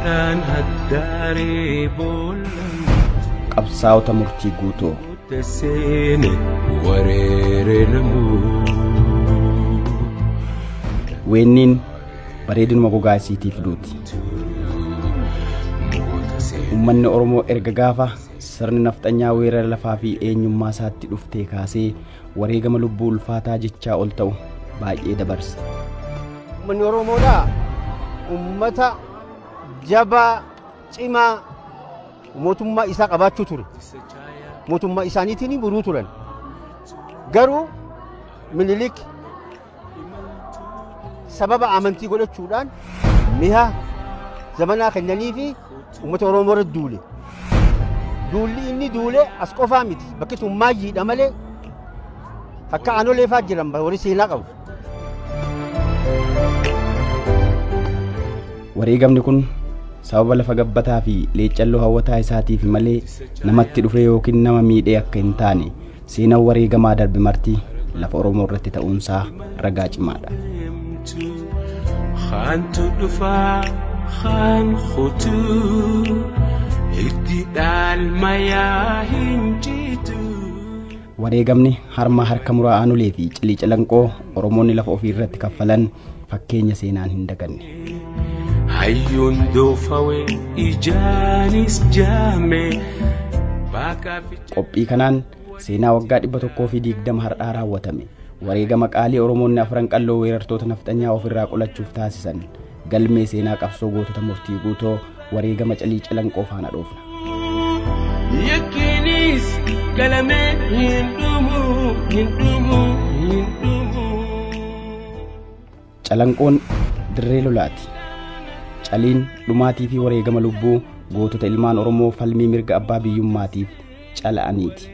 Miidhaan haddaaree boollan Qabsaa'ota murtii guutoo seene wareere namuu. Weenniin bareedinuma gogaa isiitiif duuti. Uummanni Oromoo erga gaafa sirni nafxanyaa weerara lafaa fi eenyummaa isaatti dhuftee kaasee wareegama lubbuu ulfaataa jechaa ol ta'u baay'ee dabarse. Uummanni Oromoodhaa uummata jabaa cimaa mootummaa isaa qabaachuu ture. Mootummaa isaaniitiin buluu turan. Garuu Minilik sababa amantii godhachuudhaan mi'a zamanaa kennanii fi uummata Oromoo irra duule. Duulli inni duule as qofaa miti. Bakki tun maayyiidha malee akka aanolee fa'aa jiran warri seenaa qabu. Wareegamni kun sababa lafa gabbataa fi leecalloo hawwataa isaatiif malee namatti dhufe yookiin nama miidhee akka hin taane seenaan wareegamaa darbe marti lafa Oromoo irratti ta'uunsaa ragaa cimaadha. Haantu dhufaa haan kutuu hiddi dhaalmayaa hin jitu. Wareegamni harma harka muraa aanulee fi cilii calanqoo Oromoonni lafa ofii irratti kaffalan fakkeenya seenaan hin daganne. Hayyuun doofawe ijaanis jaame baaqaa fi Qophii kanaan seenaa waggaa 120 har'aa raawwatame wareegama qaalii Oromoonni afran qalloo weerartoota nafxanyaa ofirraa qolachuuf taasisan galmee seenaa qabsoo gootota murtii guutoo wareegama calii calanqoo faana dhoofna. Yakkiinis galamee hin dhumu hin dhumu hin dhumu. Calanqoon dirree lolaati. Caliin dhumaatii fi wareegama lubbuu gootota ilmaan Oromoo falmii mirga abbaa biyyummaatiif cala'aniiti.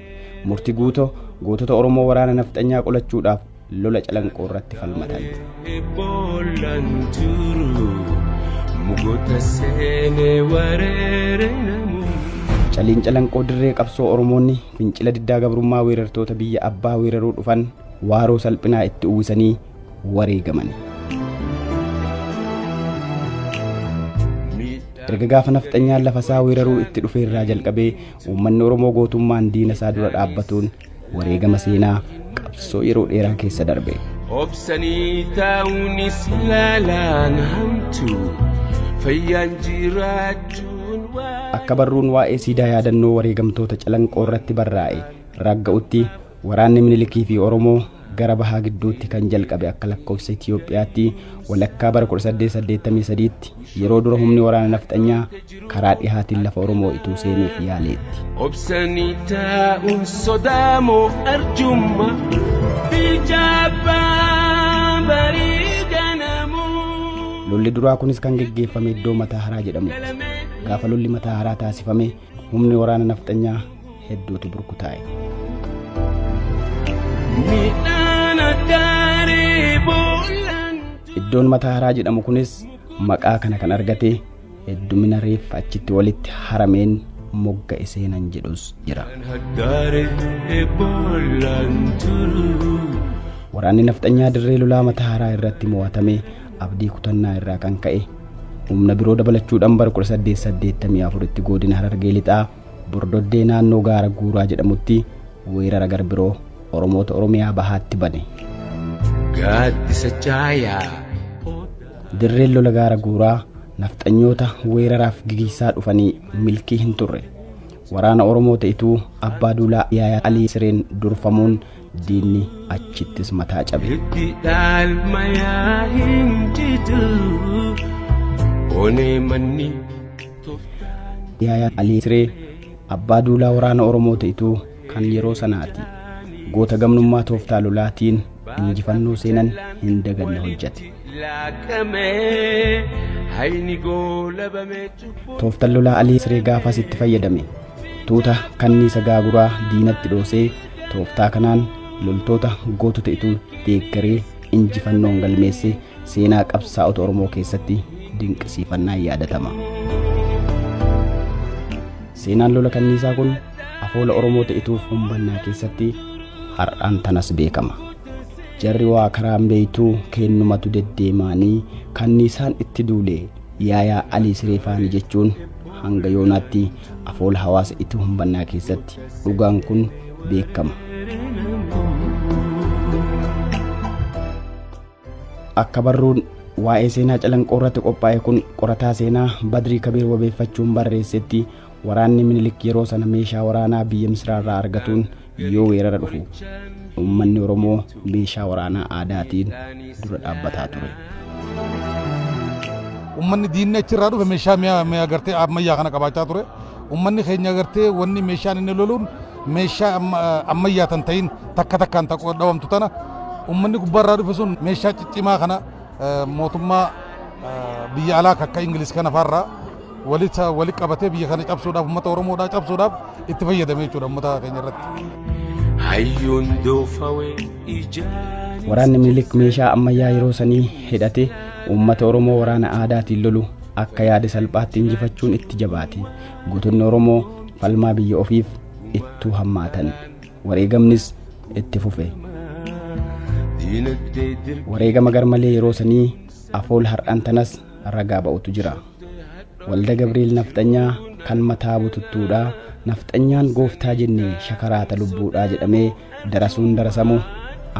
Murtii guutoo gootota Oromoo waraana nafxanyaa qolachuudhaaf lola calanqoo irratti falmatan. Boollan turu mugoota seenee wareere namu. Caliin calanqoo dirree qabsoo Oromoonni fincila diddaa gabrummaa weerartoota biyya abbaa weeraruu dhufan waaroo salphinaa itti uwwisanii wareegaman. Erga gaafa nafxanyaan lafa isaa weeraruu itti dhufe irraa jalqabee uummanni Oromoo gootummaan diina isaa dura dhaabbatuun wareegama seenaa qabsoo yeroo dheeraa keessa darbe. Obsanii taa'uunis laalaan hamtu fayyaan jiraachuun waa. Akka barruun waa'ee siidaa yaadannoo wareegamtoota calanqoo irratti barraa'e ragga'utti waraanni Minilikii fi Oromoo gara bahaa gidduutti kan jalqabe akka lakkoofsa Itiyoophiyaatti walakkaa bara 1883tti yeroo dura humni waraana nafxanyaa karaa dhihaatiin lafa Oromoo ituu seenuuf yaaleetti. Obsanii taa'uun sodaamoo arjumma bijaabaa barii ganamuu. Lolli duraa kunis kan geggeeffame iddoo Mataa Haraa jedhamutti. Gaafa lolli Mataa Haraa taasifame humni waraana nafxanyaa hedduutu burkutaa'e. Midhaan addaaree boollan. Iddoon Mataa Haraa jedhamu kunis maqaa kana kan argate heddumina reeffa achitti walitti harameen mogga'e seenan jedhus jira. Haddaaree boollan turu. Waraanni nafxanyaa dirree lolaa Mataa Haraa irratti mo'atame abdii kutannaa irraa kan ka'e humna biroo dabalachuudhaan bara 1884tti godina Harargee Lixaa Bordoddee naannoo gaara Guuraa jedhamutti weerara gar biroo Oromoota Oromiyaa bahaatti bane. Gaaddisa caayaa. Dirreen lola gaara Guuraa nafxanyoota weeraraaf gigiisaa dhufanii milkii hin turre. Waraana Oromoo ta'ituu Abbaa Duulaa Yaayaa Alii Sireen durfamuun diinni achittis mataa cabe. Hiddi dhaalmayaa hin jitu. Onee manni. Yaayaa Alii Siree Abbaa Duulaa waraana Oromoo ta'ituu kan yeroo sanaati. Goota gamnummaa tooftaa lolaatiin injifannoo seenan hin daganne hojjete. Laaqamee hayni goolabamee cubbuu. Tooftaan lolaa Alii Siree gaafas itti fayyadame. Tuuta kanniisa gaaguraa diinatti dhoosee tooftaa kanaan loltoota gootota ituu deeggaree injifannoon galmeesse seenaa qabsaa'ota Oromoo keessatti dinqisiifannaan yaadatama. Seenaan lola kanniisaa kun afoola Oromoo ta'ituuf humbannaa keessatti har'aan tanas beekama. Jarri waa karaan beeytuu kennumatu deddeemaanii kanniisaan itti duule Yaayaa Alii Sireefaanii jechuun hanga yoonaatti afoola hawaasa itti humbannaa keessatti dhugaan kun beekama. Akka barruun waa'ee seenaa Calanqoo irratti qophaa'e kun qorataa seenaa Badrii Kabiir wabeeffachuun barreessetti, waraanni Minilik yeroo sana meeshaa waraanaa biyya Misiraarraa argatuun yoo weerara dhufu, uummanni Oromoo meeshaa waraanaa aadaatiin dura dhaabbataa ture. Uummanni diinni achirraa dhufe meeshaa mi'a gartee ammayyaa kana qabaachaa ture. Uummanni keenya gartee wanni meeshaan inni loluun meeshaa ammayyaa tan ta'in takka takkaan dhawamtu tana, uummanni gubbaarraa dhufe sun meeshaa ciccimaa kana mootummaa biyya alaa akka Ingiliz kana faarraa walitti qabatee biyya kana cabsuudhaaf, uummata Oromoodhaa cabsuudhaaf itti fayyadame jechuudha uummata keenya irratti. Hayyuun doofawee ijaan. Waraanni Minilik meeshaa ammayyaa yeroo sanii hidhate uummata Oromoo waraana aadaatiin lolu akka yaada salphaatti injifachuun itti jabaate. Gootonni Oromoo falmaa biyya ofiif ittuu hammaatan. Wareegamnis itti fufe. Diinagdee dirqama. Wareegama garmalee yeroo sanii afool har'aan tanas ragaa ba'utu jira. Walda Gabriel nafxanyaa kan mataa bututtuudhaa, nafxanyaan gooftaa jennee shakaraata lubbuudhaa jedhamee darasuun darasamu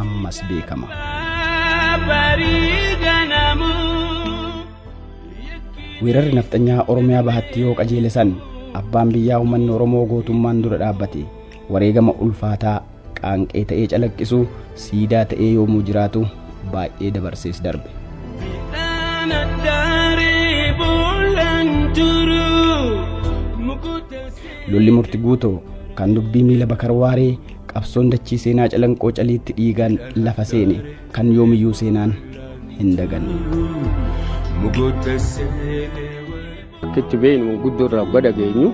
ammas beekama. Barii ganamu. Weerarri nafxanyaa Oromiyaa bahatti yoo qajeele san, abbaan biyyaa uummanni Oromoo gootummaan dura dhaabbate. Wareegama ulfaataa qaanqee ta'ee calaqqisu, siidaa ta'ee yoomuu jiraatu baay'ee dabarsees darbe. Midhaan addaaree boolaan jiru. Mukoota Lolli Murti Guutoo kan dubbii miila Bakar Waaree, qabsoon dachii seenaa Calanqoo caliitti dhiigaan lafa seene kan yoomiyyuu seenaan hin daganne. Mukoota seenee. Akka itti beeknu manguddoo irraa waggaa dhageenyu,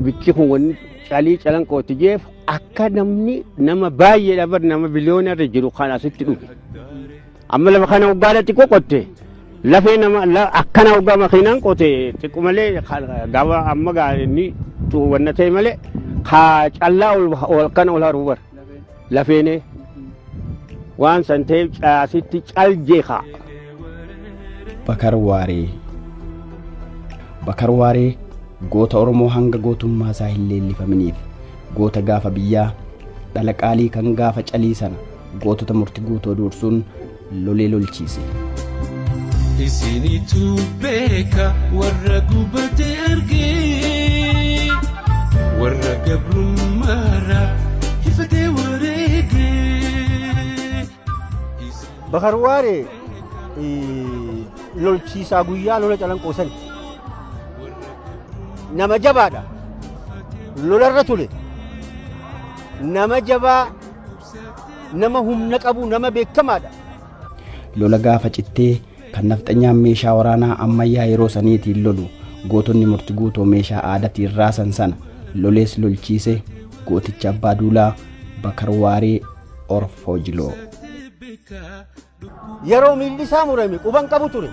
bikki kun wanni calii Calanqooti jeef akka namni nama baay'eedha bar, nama biliyoona irra jiru kan asitti dhufe. Amma lafa kana waggaadha xiqqoo qotte, lafee nama akkana waggaa makiinaan qote xiqqoo malee, gaafa amma gaa inni wanna ta'e malee kaa callaa ol akkana ol haruu bar lafeenee waan san ta'eef asitti cal jeeqa. Bakar Waaree. Bakar Waaree goota Oromoo hanga gootummaa isaa hin leellifaminiif, goota gaafa biyyaa dhala qaalii kan gaafa calii sana gootota Murti Guutoo dursuun lolee lolchiise. Isinitu beeka warra gubate argee, warra gabrummaarraa ifatee wareegee. Bakar Waaree lolchiisaa guyyaa lola Calanqoo sani. Nama jabaadha. Lolarra ture. Nama jabaa, nama humna qabu, nama beekamaadha. Lola gaafa cittee kan nafxanyaan meeshaa waraanaa ammayyaa yeroo saniitiin lolu, gootonni Murti Guutoo meeshaa aadaatiin raasan sana lolees lolchiise gooticha abbaa duulaa Bakar Waaree Orfoo Jiloo. Yeroo miilli isaa murame quban qabu ture.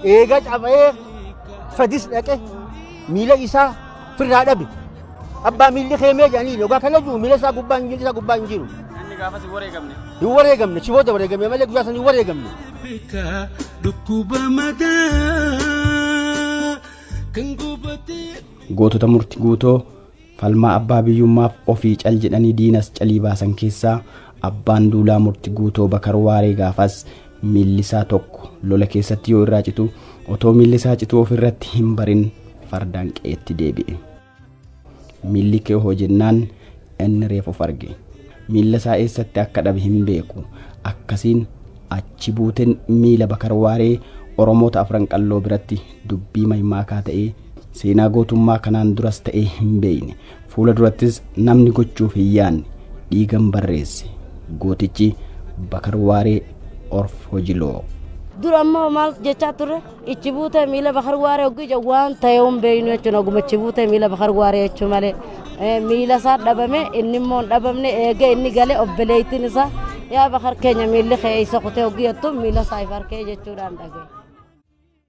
Eega cabee fadis dhaqe miila isaa firraa dhabe. Abbaa miilli keemee jedhanii yookaan kana jiru miila isaa gubbaa hin jiru, isaa gubbaa hin jiru. Inni gaafas hin wareegamne. Hin wareegamne, si booda wareegame malee guyyaa sana hin wareegamne. Beeka dhukkuba mataa kan gubatee. Gootota Murti Guutoo falmaa abbaa biyyummaaf ofii cal jedhanii diinas calii baasan keessaa abbaan duulaa Murti Guutoo Bakar Waaree gaafas miilli isaa tokko lola keessatti yoo irraa citu, otoo miilli isaa cituu ofirratti hin barin fardaan qe'eetti deebi'e. Miilli kee hoo jennaan inni reef of arge. Miilla isaa eessatti akka dhabe hin beeku. Akkasiin achi buuteen miila Bakar Waaree Oromoota Afran Qalloo biratti dubbii maymaakaa ta'ee, seenaa gootummaa kanaan duras ta'ee hin beekne, fuula durattis namni gochuuf hin yaanne dhiigan barreesse gootichi Bakar Waaree Orfoo Jiloo. Dura ammoo maal jechaa turre? Ichi buutee miila Bakar Waaree hoggii jedhu waan ta'e hin beeknu jechuudha. Oguma ichi buutee miila Bakar Waaree jechuu malee miila isaa dhabame, inni immoo hin dhabamne. Eegee inni galee obboleettiin isaa, "Yaa Bakar keenya, miilli kee isa kutee?" hoggii jettu, miila isaa if harkee jechuudhaan dhagaye.